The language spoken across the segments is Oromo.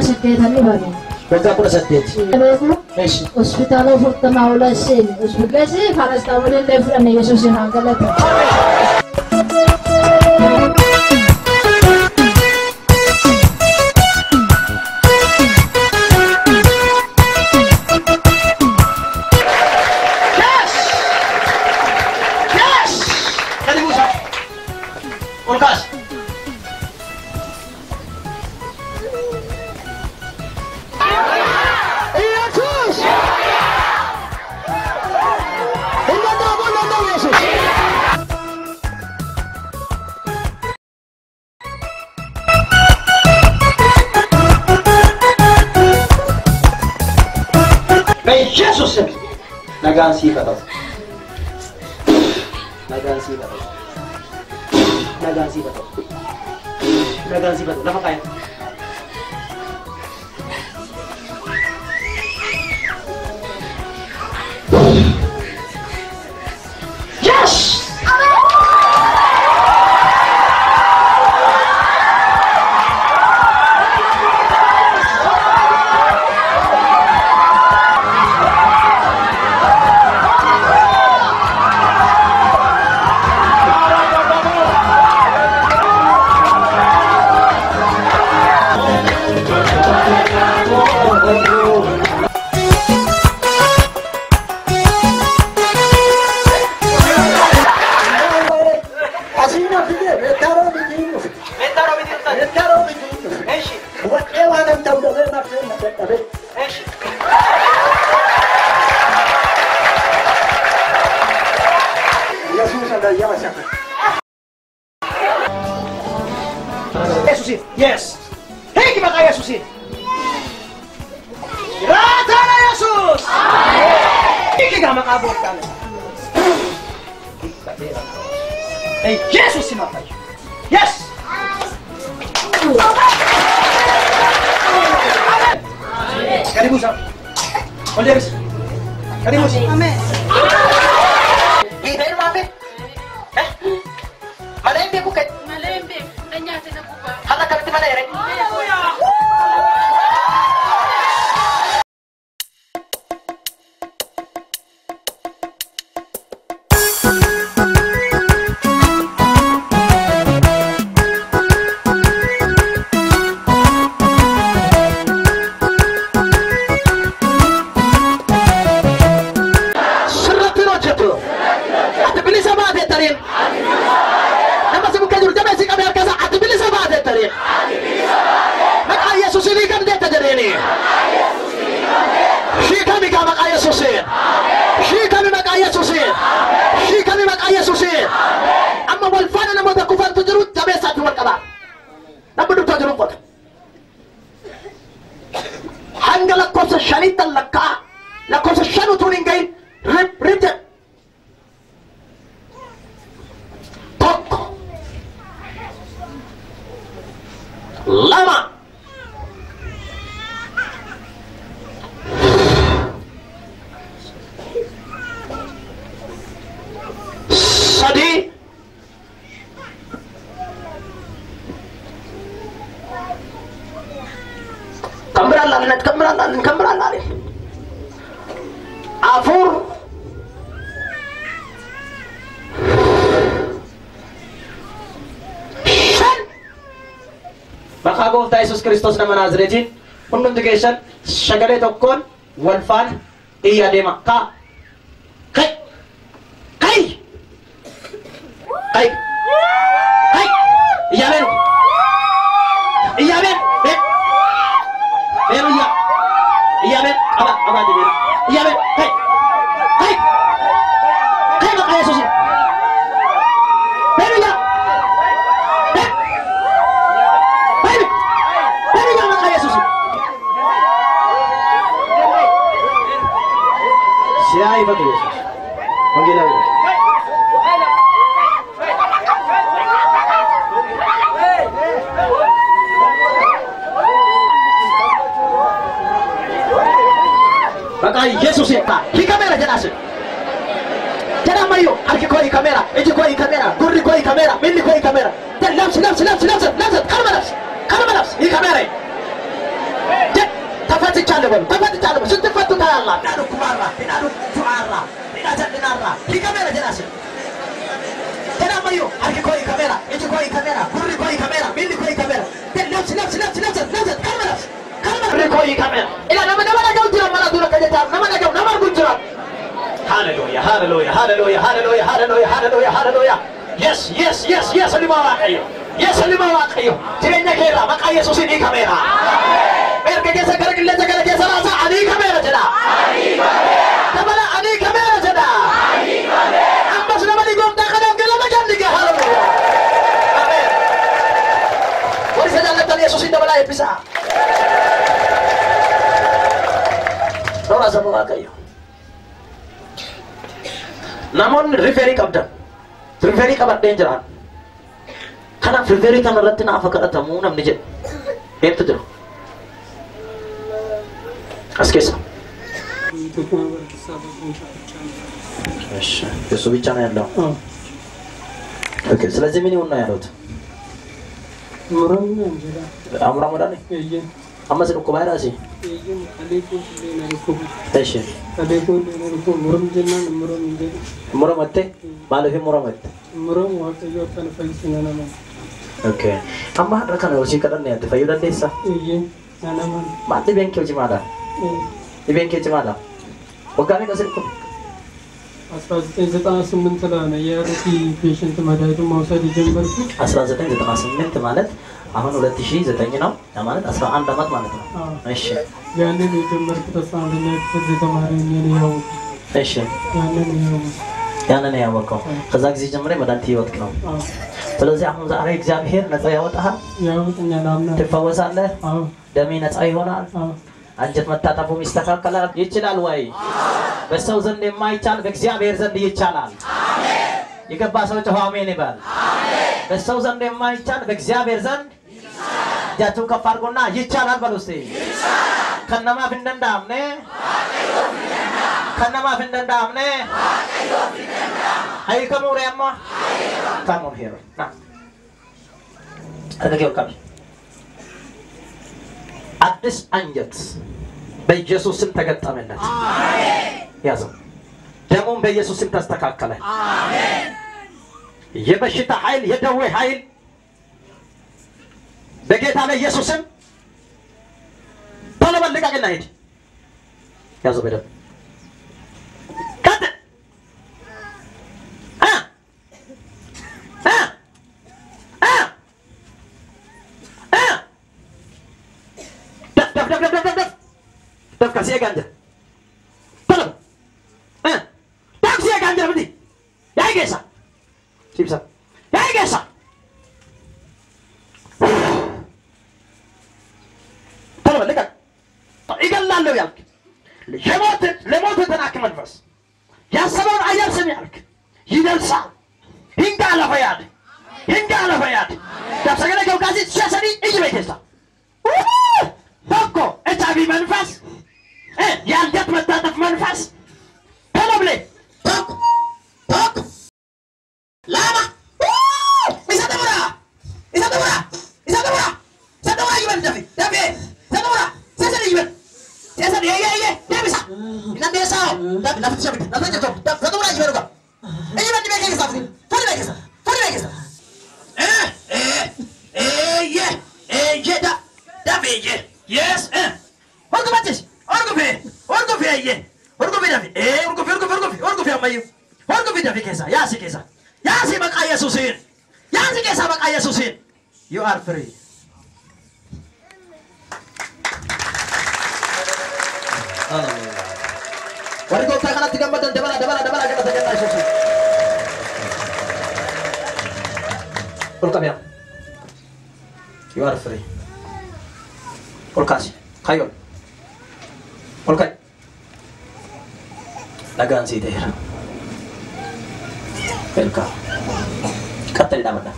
18 dhibame. Waggaa 18. Beeku Eshi. hospitaala 40 ol seene. Hospitaalli paracetamol illee fudhanne Yesuusin haa galatu. Yes! Yes! Gadi buusaa. Ol kaasi. Yesus! Hin danda'amu, hin danda'u Yesus! በኢየሱስ ስም nagaan siif haa ta'u. Nagaan siif haa ta'u. Nagaan siif haa ta'u. Nagaan siif haa ta'u. Lafa kaa'i. Yes! Asiin fide meettaa roobitiin dhufe. Meettaa roobitiin dhuftan? Meettaa roobitiin dhufe. Eshi. Hubadhee waan an ta'u dhabee marfee na dadhabee. Eshi. Yesuus dayyama isa kana. Yesuusiin. Yes. Hiiki maqaa Yesuusiin. Raataana Yesuus. Hiiki gaa maqaa gooftaan. Yesuus sinaa fayyu. Yes. Gadi buusaa. Ol deebisi. Gadi buusi. Ameen. Hiitee ilmaa fi. Malee hin beeku kee. Malee hin beeku. Na nyaate na gubaa. Har'a akkamitti mana yeree? Sirratti hin hojjetu. Ati bilisa baatee tariin. Nama si bukkee jiru jabeessi qabee harka isaa ati bilisa baatee tariin. Maqaa Yesuusiin hiikamteetta jedheeni. Hiikami kaa maqaa Yesuusiin. Hiikami maqaa Yesuusiin. Hiikami maqaa Yesuusiin. Amma wal faana namoota kufantu jiru jabeessaatti wal qabaa. Namni dubtaa jiru uffata. Hanga lakkoofsa shanitti lakka'a. Lakkoofsa shan utuu hin gahin rib rib jedhe. 1, 2, 3, kan biraan laalin, kan biraan laalin, kan biraan laalin. 4, 5. Maqaa gooftaa Yesuus Kiristoos nama Naazreetiin hundumti keessan sagalee tokkoon wal faana iyyaa deema. Kaa. Kai. Kai. Kai. Kai. Iyyaa beenu. Iyyaa beenu. Bee. Beenu iyyaa. Iyyaa beenu. Qaba. Qabaati beenu. Iyyaa beenu. Kai. Kai. Kai maqaa Yesuusiin. Beenu iyyaa. Bee. Baby. Baby iyyaa maqaa Yesuusiin. Siyaa ifatu Yesuus. Wangeelaa godhatu. Maqaa Yesuusiin hiikameera jedhaas. Jedha ammayyuu harki koo hiikameera, iji koo hiikameera, gurri koo hiikameera, miilli koo hiikameera. Labsi labsi labsi labsi labsi kanuma labsi kanuma labsi hiikameera. ተፈትቻለሁ በሉ፣ ተፈትቻለሁ በሉ። ስትፈቱ ታያላችሁ። Dhukubarraa, hidhaa du'aarraa, hidhaa jal'inaarraa hiikameera jedhaa sin. Jedhaa harki koo hiikameera, iji koo hiikameera, gurri koo hiikameera, miilli koo hiikameera. ለብስ ለብስ ለብስ ለብስ ለብስ kalma ለብስ kalma gurri koo hiikameera. Ila nama nama dhaga'u jira mana dura kan jettaa nama dhaga'u nama argu jira. Hallelujah, hallelujah, hallelujah, hallelujah, hallelujah, hallelujah, hallelujah. Yes, yes, yes, yes, ilma Waaqayyo. Yes, ilma Waaqayyo. Jireenya keerraa maqaa Yesuusiin hiikameera. Erga keessa gara qilleensa gara keessa raasaa ani hiikameera jedha. Dabala ani hiikameera jedha. Ammas nama ni gooftaa kanaaf galata kenni gaa hallelujah. Ameen. Warri isa jaallatan Yesuusiin dabalaa eebbisaa. Noora saba Waaqayyo. Namoonni referii qabdan. Referii qabadheen jiraan. Kanaaf referii kana irratti naaf kadhatamuu namni jedhu. Eenyutu jira? As keessa. እሺ እሱ ብቻ ነው ያለው። Okay። ስለዚህ ምን ይሁን ነው ያሉት? Amura murani? Amma si dhukkubaa jiraasi? እሺ muramatte maaliif muramatte? Okay. Amma har'a kana hojii kadhanne ati fayyuu dandeessa? Maal dhibeen kee cimaadha? Dhibeen kee cimaadha? Waggaa meeqa si dhukkube? 1998 ላይ ነው የ ART patient መድኃኒቱን መውሰድ የጀመርኩት። 1998 ማለት አሁን 2009 ነው። ያ ማለት 11 ዓመት ማለት ነው። እሺ ያንን የጀመርኩት 11ኛ ክፍል ተማሪ ሆኜ ነው ያወቅኩት። እሺ ያንን ያወቅኩት ያንን ያወቀው ከዛ ጊዜ ጀምሬ መድኃኒት እየወጥክ ነው። ስለዚህ አሁን ዛሬ እግዚአብሔር ነፃ ያወጣሃል። ያወጣኛል። አምናለሁ። ትፈወሳለህ። አዎ ደሜ ነፃ ይሆናል። አዎ አንጀት መታጠፉም ይስተካከላል። ይችላል ወይ? በሰው ዘንድ የማይቻል በእግዚአብሔር ዘንድ ይቻላል። የገባ ሰው ጮሆ አሜን ይበል። በሰው ዘንድ የማይቻል በእግዚአብሔር ዘንድ እጃችሁን ከፍ አድርጎና ይቻላል በሉ እስቲ። ከነማፍ እንደንዳምኔ ከነማፍ እንደንዳምኔ አይከሙ ሪያማ Come on here. ና አጠገቤ ወርቃቢ አዲስ አንጀት በኢየሱስ ስም ተገጠመለት። ያዘው። ደሙን በኢየሱስ ስም ተስተካከለ። የበሽታ ኃይል የደዌ ኃይል በጌታ በኢየሱስ ስም ቶሎ በል ልቀቅና ሂድ። ያዘው በደንብ ቀጥል። አ አ አ አ ደፍ ደፍ ደፍ ደፍ ደፍ ደፍ ከዚህ ጋር እንጀራ ቶሎ በል ደፍ ከዚህ ጋር እንጀራ ብዲ ያይገሳ ሲብሳ ያይገሳ ቶሎ በል ልቀቅ። ይገላለሁ ያልክ የሞት ለሞት የተላከ መንፈስ ያሰበውን አያርስም ያልክ ይደርሳል። hinga lafa yaade hinga lafa yaade dabsagale ገውጋዚ ሲያሰኒ እይ በኬሳ tokko ኤች አይ ቪ መንፈስ የአንጀት መታጠፍ መንፈስ ቶሎ ብለህ tokko tokko lama isa dabura isa dabura isa dabura isa dabura ይበል ደፌ ደፌ isa dabura ሲያሰኒ ይበል ሲያሰኒ እየ እየ ደብሳ እናንደሳው ለፍትሸ ለፍትሸ dabura ይበል ጋር ይበል በኬሳ ፉል በኬሳ ፉል በኬሳ የ የ ዳ ዳፌ የ yes orgufatis orgufe orgufe የ orgufe ዳፌ orgufe orgufe orgufe orgufe አማዩ orgufe ዳፌ ኬሳ ያሲ ኬሳ ያሲ በቃ ኢየሱስን ያሲ ኬሳ በቃ ኢየሱስን you are free. Warri gooftaa kanatti gammadan dabala dabala dabala galata kennaa Yesuusiif. ol qabi amma. You are free. Ol kaasi. Ka'i ol. Ol ka'i. Nagaan sii ta'eera. Welcome. Qaxxali dhaabadha.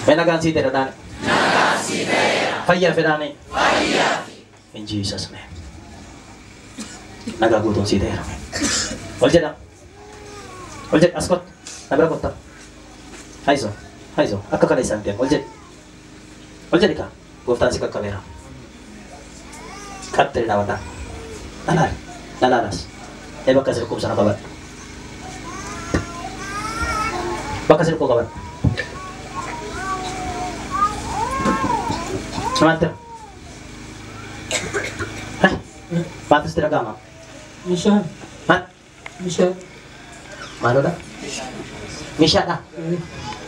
Mee nagaan sii ta'eera dhaani. Nagaan sii ta'eera. Fayyaa fedhaani. Fayyaa. In Jesus name. Nagaa guutuun sii ta'eera. Ol jedha. Ol jedha as kottu. Na bira kottaa. Hayzo, hayzo, akka kana isaan deemu. Ol jedhi. Ol jedhi kaa. Gooftaan si qaqqabeera. Qaxxee dhaabata. Dhalaal. Dhalaalas. Ee bakka sirkuu sana qabadhu. Bakka sirkuu qabadhu. Maaltu? Maaltu sitti dhaga'ama? Bishaan. Maal? Bishaan. Maalodha? Meeshaadha.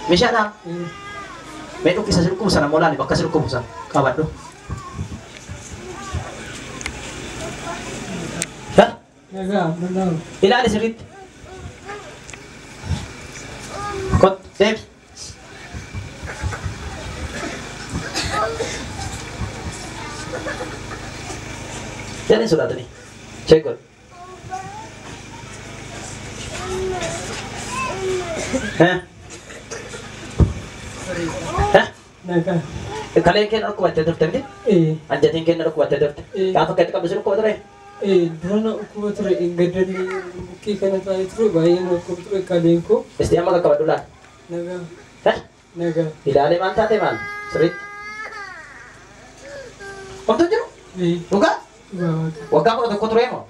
Meeshaadha. Mee dhukkisa sirkuu sana moo laali bakka sirkuu sana qabadhu. Nagaa, Ilaali sirriitti. Kot, deebi. Jangan sodaatani. Check godhi. Nagaa. Kaleen keenya dhukkubattee turte miti? Anjatiin keenya dhukkubattee turte. Gaafa akka itti qabdu si dhukkuba ture? Durana dhukkuba ture hin gaddanne bukkee kana taa'ee ture baay'ee na dhukkuba ture kaleen koo. Isti amma qaqqabadhu laal. Nagaa. Nagaa. Ilaalee maal taate maal? Sirriitti. Homtuu jiru? Dhugaa? Waggaa 11 ture moo?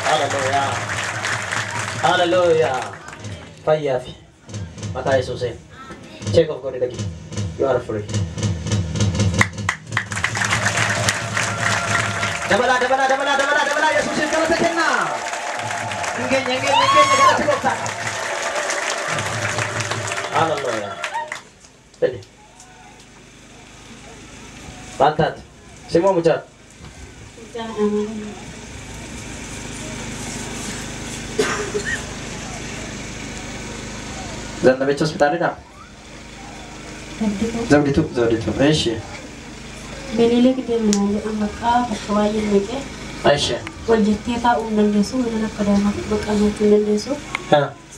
Hallelujah. Hallelujah. Fayyaa fi maqaa Yesuusiin. Check of God dhaqi. You are free. Dabalaa dabalaa dabalaa dabalaa dabalaa Yesuusiif galata kennaa. Hin geenye hin geenye hin geenye galata gooftaadha. Hallelujah. Fedhi. Maal taate? Simoo mucaa? Zannabech hospitaalidha? Zawditu, Zawditu. Eeshi. Belelee deemnaa jedhan bakka bakka baay'ee naqee. Eeshi. Wal jettee taa'uu hin dandeessu, mana akka daa'imaatti bakka nyaachuu hin dandeessu.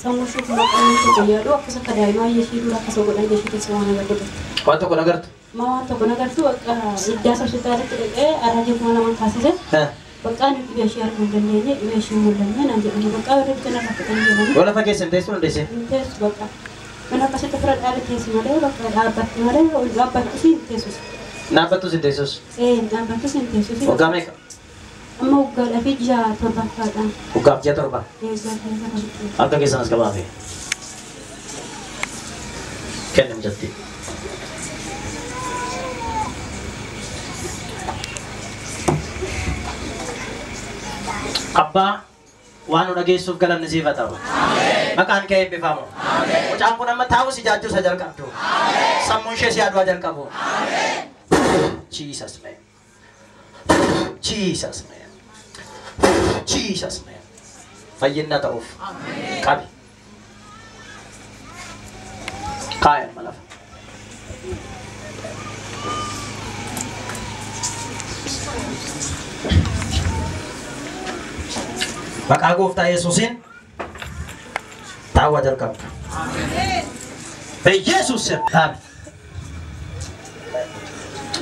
Sammuu isheetti bakka nyaachuu guyyaadhu akkas akka daa'imaa ishee dura akkasa godhan ishee keessa waan agartu. Waan tokko nagartu? Ma waan tokko nagartu bakka iddaas hospitaalatti dhaqee arraajii 2000 taasise. Bakka ani dhibee ishee arguu hin dandeenye, dhibee ishee hin mul'anne naan jedhamu bakka warri bitan irraa fudhanii jiran. Yoo lafa keessa hin teessu dandeesse? Hin teessu bakka. Mana akkasitti ofirra dhaabe teessi malee bakka dhaabbatti malee ol dhaabbattus hin teessus. Dhaabbattus hin teessus? Ee dhaabbattus hin teessus. Waggaa meeqa? Amma waggaadhaa fi ji'a torbaffaadha. Waggaaf ji'a 7? Ee waggaa 7. Harka keessan as qabaafe. Kenni mucattii. Abbaa waan nu dhageessuuf galanni siif haa ta'u. Maqaan kee eebbifamu. Mucaan kun amma taa'us ijaajjuu isa jalqabdu. Sammuun ishee si yaaduu jalqabu. Jesus name. Jesus name. Jesus name. Fayyinna ta'uuf. Qabi. Kaa'e amma lafa. Maqaa gooftaa Yesuusiin taa'uu jalqabdu. Yesuus dhaabi.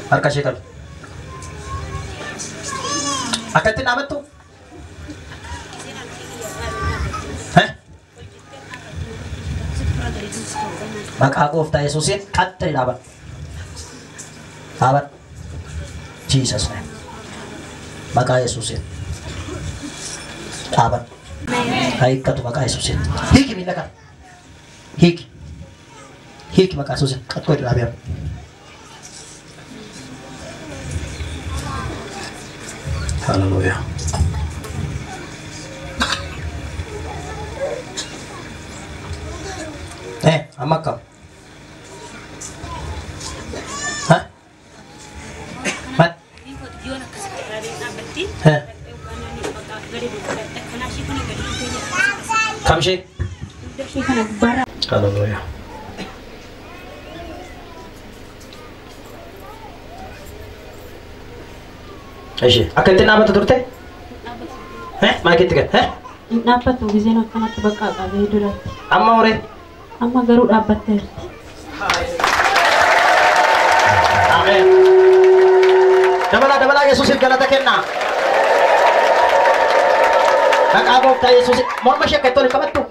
Harka ishee qabi. Akkatti dhaabattu? Maqaa gooftaa Yesuusiin qaxxee dhaabadhu. Dhaabadhu. Jesus name. Maqaa Yesuusiin. Dhaabadhu. Hiikkatu maqaa Yesuusiin. Hiiki miila kana. Hiiki. Hiiki maqaa Yesuusiin. Qaxxoo dhaabee. Hallelujah. Amma akkam? Ha? Maal? Kam ishee? Hallelujah. Ishee akka ittiin dhaabbatu turte? Maakitti gad? Hin dhaabbatu giseen akkanatti bakka qabee duratti. Amma horee? Amma garuu dhaabbatteerti. Ameen. Dabalaa dabalaa Yesuusiif galata kennaa. Maqaa gooftaa Yesuusiif morma ishee akka itti ol hin qabattu?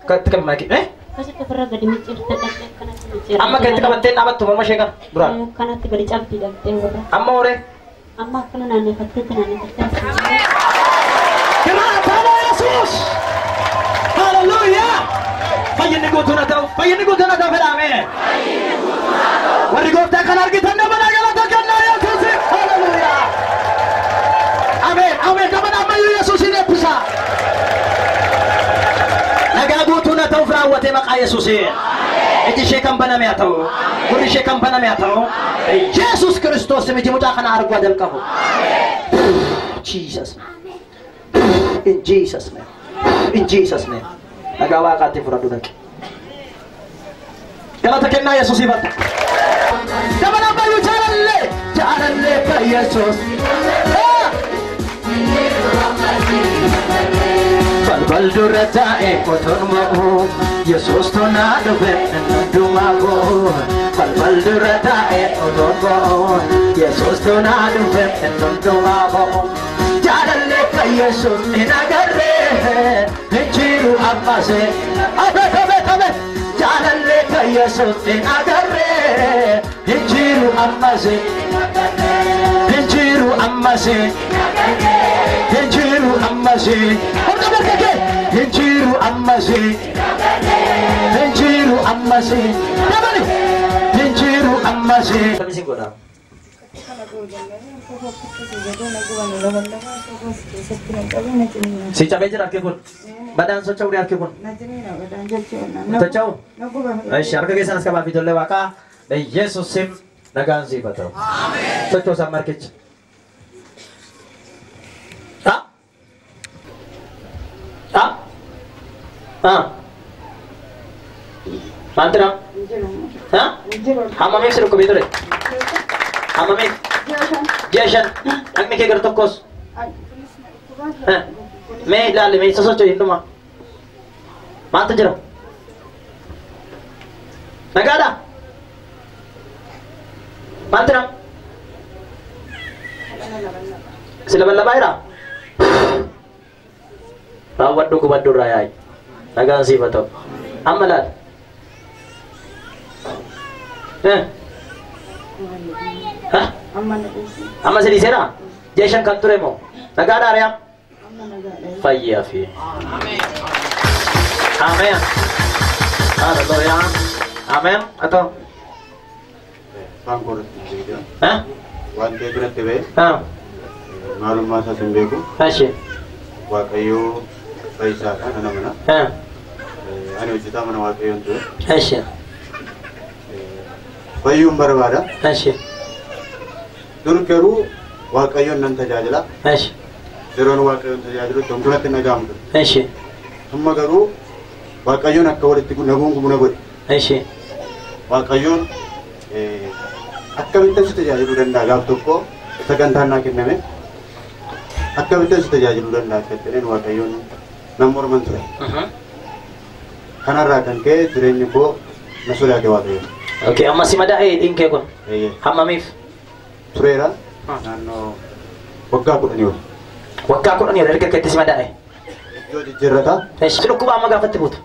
Akka itti qabi maakii. Akkasitti ofirra gadi micciirte dhaqxee akkanatti micciirte. Amma kan itti qabattee dhaabattu morma ishee kana duraan. Akkanatti gadi cabbii dhaqxee warra. Amma horee. Amma akkana naanneeffatteetti naanneeffattee. Jiraataadha Yesuus! Hallelujah! Fayyinni guutuun haa ta'u, fayyinni guutuun haa ta'u fedhaame. Warri gooftaa kana argitan nama galata kennaa Yesuusiif. Hallelujah! Ameen, ameen. Nama ammayyuu Yesuusin eebbisa. Nagaa guutuun haa ta'uuf raawwatee maqaa Yesuusiin. Iji ishee kan baname haa ta'u, gurri ishee kan baname haa ta'u. Yesuus Kiristoos miti mucaa kana arguu jalqabu. Jesus. In Jesus name. In Jesus name. Nagaa waaqaatti fudhadhu dhaqi. Galata kennaa Yesuusiif haa ta'u. Dabala ammayyuu jaalallee jaalallee kan Yesuus. Balbal dura taa'e qotoon mo'u Yesuus tonaa dhufe hundumaa koo. Balbal dura taa'e qotoon mo'u Yesuus tonaa dhufe hundumaa koo. Jaalallee kan Yesuus hin agarree hin jiru ammas. Abeet abeet abeet. Jaalallee kan Yesuus hin agarree hin jiru ammas. Hin jiru ammas. Hin jiru ammas. Harka harka kee. Hin jiru ammas. Hin jiru ammas. Dabali. Hin jiru ammas. Si cabee jira harki kun. Badaan socho'uu harki kun. Socho'u? Ishi harka keessan as qabaa fi ijoollee waaqaa. Yesuusin nagaan siif haa ta'u. Sochoosaan markicha. Ha? Ha? Ha? Maaltu dha? Ha? Hammamiif si dhukkubee ture? Hammamiif? Ji'a 5. Dhagni kee gara tokkos? Mee ilaali mee sosocho'i hundumaa. Maaltu jira? Nagaadha? Maaltu dha? Si labalabaa jira? Raawwadhu gubadhu irraa yaa'i. Nagaan siif haa ta'u. Amma laal. Amma si dhiiseera? Ji'a 5 kan ture moo? Nagaadhaa ari'aa? Fayyaa fi. Ameen. Hallelujah. Ameen. Haa ta'u. Waan ta'e biratti ba'e maalummaa isaas hin beeku. Waaqayyoo fayyisaadha nana mana. Ani hojjetaa mana Waaqayyoon ture. Fayyuun barbaada. Dur garuu Waaqayyoon nan tajaajila. Yeroon Waaqayyoon tajaajilu wantoonni nagaamu ture. Amma garuu Waaqayyoon akka walitti naguun na godhe. Waaqayyoon akkamitti si tajaajiluu danda'a gaaf tokko sagantaan naa kenname akkamitti si tajaajiluu danda'a akka jedheen Waaqayyoon nan morman ture. Kanarraa kan ka'e jireenyi koo na sodaate Waaqayyoon. Okay, amma si madaa'ee dhiin kee kun? Hammamiif? Tureera naannoo waggaa 10 ol. Waggaa 10 ol erga keetti si madaa'e? Iddoo jijjiirrataa. Si dhukkuba amma gaafatti buutu?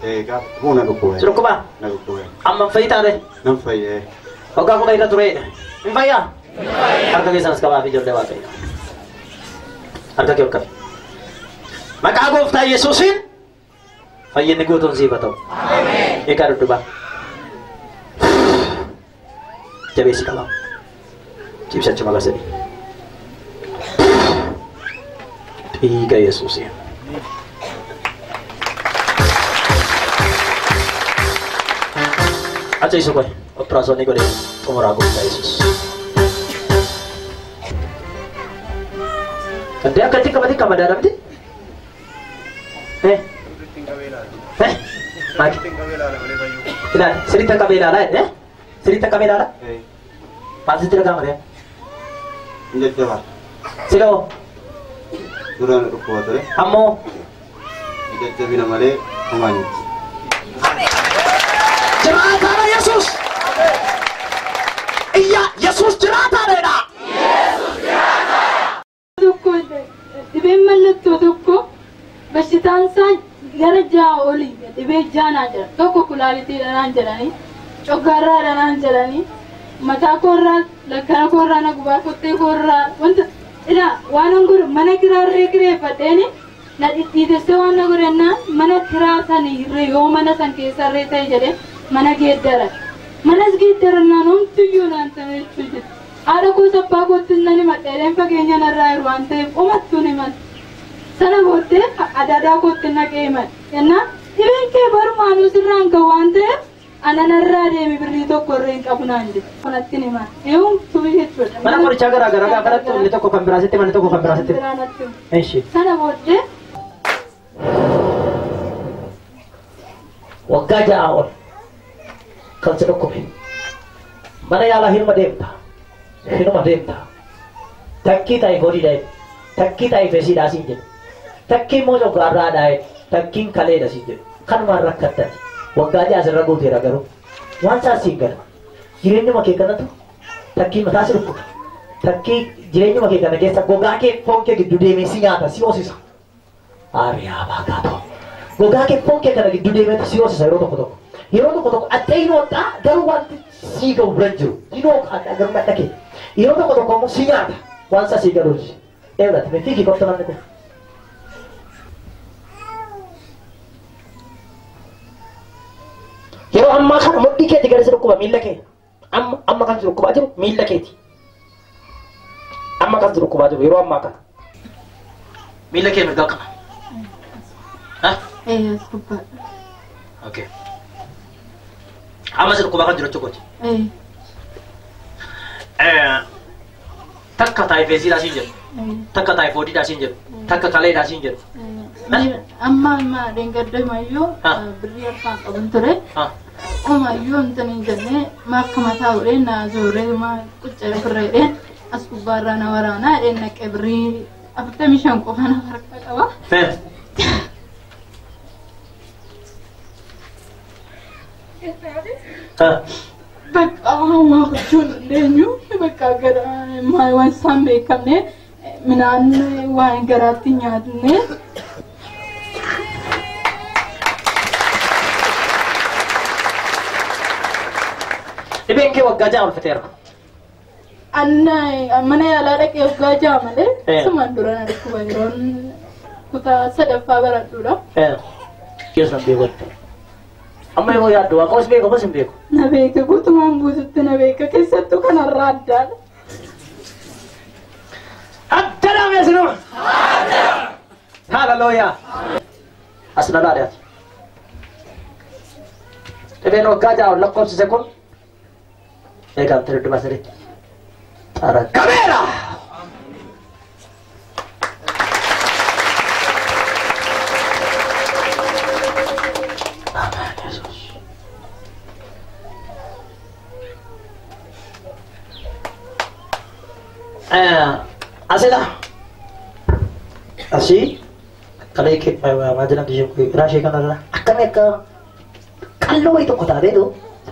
Gaafatti buu na dhukkuba. Si dhukkuba? Na dhukkuba. Amma fayyii taate? Nan fayyee. Waggaa 10 irra tureedha. Hin fayyaa? Harka keessan as qabaa fi ijoollee Waaqayyo. Harka kee ol qabi. Maqaa gooftaa Yesuusiin fayyinni guutuun siif haa ta'u. Eegaa dudduubaa. Jabeessi qabaa. Cibsachi maqaa sadii. Dhiiga Yesuusiin. Acha isu koy. Operaasyoonii godhee xumuraa gooftaa Yesuus. Dia akka itti qabatee qabadaadha miti? Maali? Ilaali, sirriitti qabee ilaalaa jedhee? Sirriitti qabee ilaalaa? Maal sitti dhaga'ama ree? Jajjabaa. Sila hoo? Duraan dhukkuba ture. Ammoo? Jajjabina malee homaa miti. Jiraataadha Yesuus! Iyya Yesuus jiraataadha! Tokko dhibeen mallattoo tokko bashitaan isaa Gara ja'a olii dhibee jaanaa jira. Tokko kulaalitii naan jedhanii, coggaarraa naan jedhanii, mataa koorraa, lakkana koorraa, na gubaa kottee koorraa wanta ila waan an godhu mana kiraarree kireeffadheeni na dhidhiitessee waan na godhennaan mana kiraa sanii yoo mana san keessarree ta'e jedhee mana geeddara. Manas geeddarannaan homtuyyuu naan ta'e jechuudha. Haadha koos abbaa kootti nan himadha jedheen fageenya narraa jiru waan ta'eef omattuun himadha. Sana booddee adaadaa kootti naqee himadha. Jennaan dhibeen kee barumaanuu sirraan ga'u waan ta'eef ana narraa deemi birrii tokko irra hin qabu naan jedhe. Kanatti himadha. Eewwamtuu jechuudha. Mana qorichaa garaa garaa gaafa dhattu inni tokko kan biraa sitti manni tokko kan biraa sitti. Eshi. Sana booddee. Waggaa ja'a ol kan si dhukkube. Mana yaalaa hinuma deemta. Hinuma deemta. Takkii taayifoodii dhaa'e. Takkii taayifeesiidhaa siin jedhu. Takkii immoo coggaarraa dhaa'e. Takkiin kaleedha siin jedhu. Kanumaan rakkattati. Waggaa ja'a asirra guuteera garuu. Waan isaa siin gala. Jireenyuma kee kanatu takkii mataa si dhukkuba. Takkii jireenyuma kee kana keessa gogaa kee foon kee gidduu deemee si nyaata si hoosisa. Aariyaa baakaatoo. Gogaa kee foon kee kana gidduu deemeetu si hoosisa yeroo tokko tokko. Yeroo tokko tokko addee hin hoodhaa garuu wanti sii ga'u bira jiru. Hin hoodhaa garuu dhadha kee. Yeroo tokko tokko immoo si nyaata waan isaa sii galuuti. Eewwata mee fiigii qofta namni kun. Yeroo ammaa kana mudhii keeti gara si dhukkuba miilla kee. Amma kan si dhukkubaa jiru miilla keeti. Amma kan si dhukkubaa jiru yeroo ammaa kana. Miilla kee mirgaa qaba. Ha? As gubbaadha. Okay. Amma si dhukkubaa kan jiru jechuudha. Takka taayifeesiidhaa siin jedhu. Takka taayifoodiidhaa siin jedhu. Takka kaleedhaa siin jedhu. Amma dheengadda mayyoo birrii harkaan qabun ture. Omayyoo hin hin jennee maakka mataa godhee na zooree maa quccee ofirra as gubbaarraa na waraanaa jedheen naqee birrii 45 qofa na harka qaba. Bakka waa gochuun dandeenyu bakka gara waan isaan beekamne midhaan waan garaatti nyaatne. Dhibeen kee waggaa ja'a ulfateera. Anna mana yaalaa dhaqee waggaa ja'a malee sumaan dura na dhukkuba yeroon kutaa sadaffaa baradhuudha. Yesuus nan beeku. Amma yeroo yaaddu waaqa os beeku mas hin beeku. Na beeka guutumaan guututti na beeka keessattuu kanarraa addaadha. Addaadha meesinuma. Hallelujah. As na laalaati. Dhibeen waggaa ja'a lakkoofsise kun eegaa ture sadiitti. Xaragameera. Amen Yesuus. Asila. Asii kalee kee maal jedhamti isheen kun raashee kanarra akkamii akka qalloo wayii tokko taateetu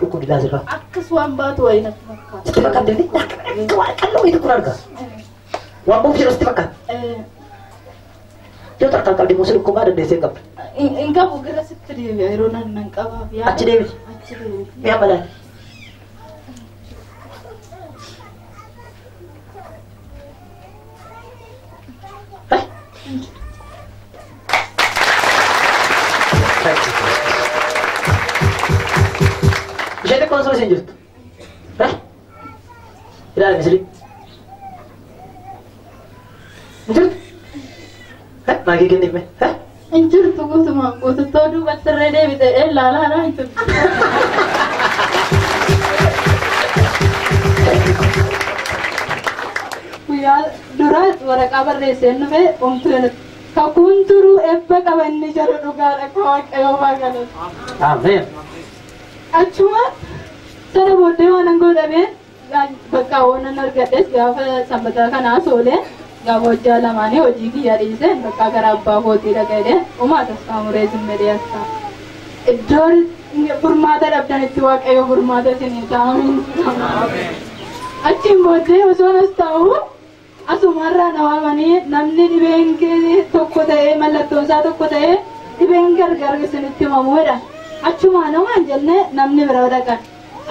dhukkubni taasifama. Akkas waan baatu wayii natti fakkaata. Sitti fakkaata qalloo wayii tokko argaa. Waan buuf jedhu sitti fakkaata. Yoo tarkaan qabdi immoo si dhukkubaa dandeessee hin qabdu. Hin qabu gara sitti deebi'a yeroo nan qabaaf yaada. Achi deebiti. Achi deebiti. Mi'a malaan. Ishee xiqqoon sun isin jirtu. Ilaali misili. Hin jirtu? Maagii kenniif mee? Hin jirtu guutumaan guututtoo duubatti irra deebite ilaalaadha hin jirtu. Guyyaa dura waraqaa barreesseen dhufe omtuu kakuun turuu eebba qabanni jedhu dhugaadha akka waaqayyoo baagalan. Ameen. Achuma sana booddee waan an godhameen bakka waan argadhes gaafa sanbataa kanaa soolee gaafa hojjaa lamaanii hojii kiyya dhiiseen bakka gara abbaa kootii dhaqeedheen uumaa tasfaa muree zimmedee as ta'a. Iddoo furmaata dhabdanitti waaqayyo furmaata isinii ta'a. Achiin booddee osoo as taa'u asumarraa na waamanii namni dhibeen tokko ta'ee mallattoon isaa tokko ta'ee Dhibeen gargar isinitti himamu jedha. Achumaan homaan jennee namni bira dhaqan.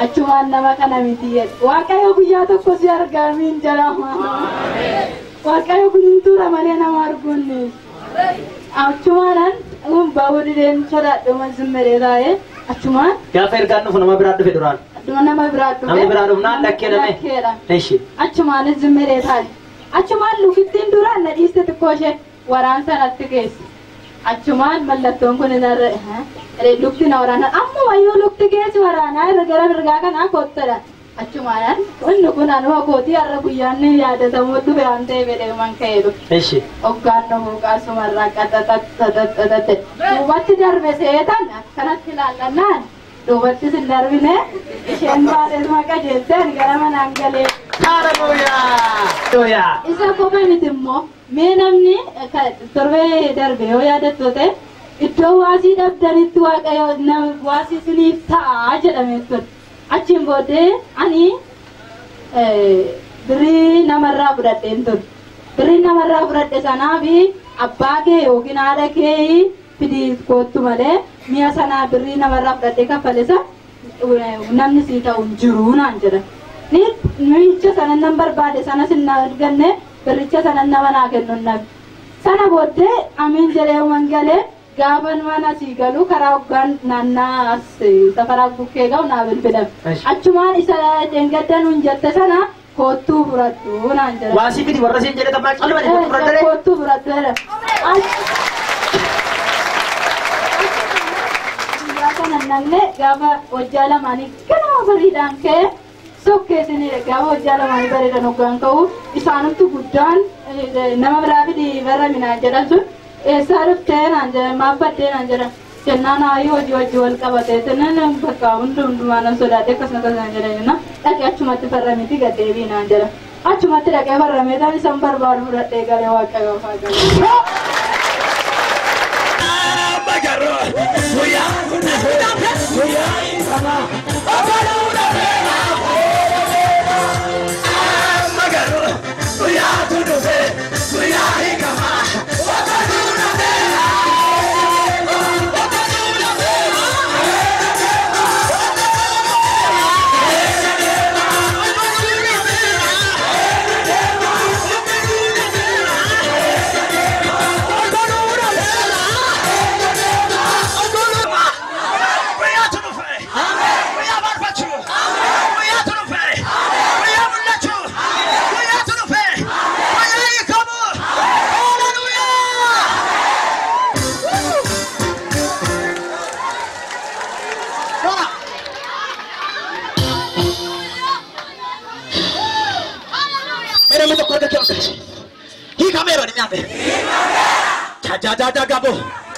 Achumaan nama kana miti jedhe. Waaqayyo guyyaa tokko si argamiin jedhama. Waaqayyo kun tura malee nama arguun. Achumaanan baa'uu dideen sodaadhuma zimmeree taa'ee achumaan. Gaafa ergaan dhufu nama biraa dhufe duraan. Nama biraa dhufe. Namni biraa dhufnaan lakkee dame. Eshi. Achumaanis zimmeree taa'e. Achumaan lukittiin duraan na dhiiste xiqqoo ishee waraan sanatti geesse. Achumaan mallattoon kun irra lukti na waraana amma wayyuu lukti geessi waraanaa irra gara mirgaa kanaa kottadha. Achumaanan inni kun anuma kootii har'a guyyaan ni yaadatamuu dhufe waan ta'eef jedhee ka'ee dhufe. Eshi. Hoggaan dhufuuqaa sumarraa qaxaxaxaxaxaxe. Duubatti darbe seetan akkanatti ilaallannaan duubatti sin darbine isheen baateetuma qajeelteen gara manaan galee. Haleluuyaa. Isa kophee miti immoo mee namni torbee darbe yoo yaadattu ta'e iddoo waasii dhabdanitti waaqayyo waasii isiniif ta'a jedhamee ture. Achiin booddee ani birrii namarraa fudhadheen ture. Birrii namarraa fudhadhe sanaa fi abbaa kee yookiin haadha kee fidii koottu malee mi'a sanaa birrii namarraa fudhadhee kaffale sana namni sii ta'u hin jiru naan jedha. Miicha sana nan barbaade sanas hin arganne birricha sana nama naa kennu hin dhabe. Sana booddee amiin jedhee wangalee gaafan mana sii galu karaa hoggaan naannaa as safaraa bukkee ga'u naa bilbilame. Achumaan isa dheengadda nuun jette sana kottuu fudhadhu naan jedha. Waasii fidi warra siin jedhe taphaa calma jedhe fudhadhee. Kottuu fudhadhu jedha. Guyyaa kana namne gaafa hojjaa lamaanii ganama bariidhaan ka'e sokkeessinidha. Gaafa hojjaa lamaanii bareedan hoggaan ka'u isaanumti guddaan nama biraa fidi barra minaan jedhan sun eessaa dhuftee naan jedhan maaf baddee naan jedhan jennaan haayii hojii wajji wal qabatee jennaan bakka hundumaa nan sodaadhe akkasuma akkasuma jedhan jennaan dhaqee achumatti farramiiti gad deebii naan jedhan achumatti dhaqee farramee ta'an isaan barbaadu fudhadhee galee waaqayyoo faa galee. Gabo.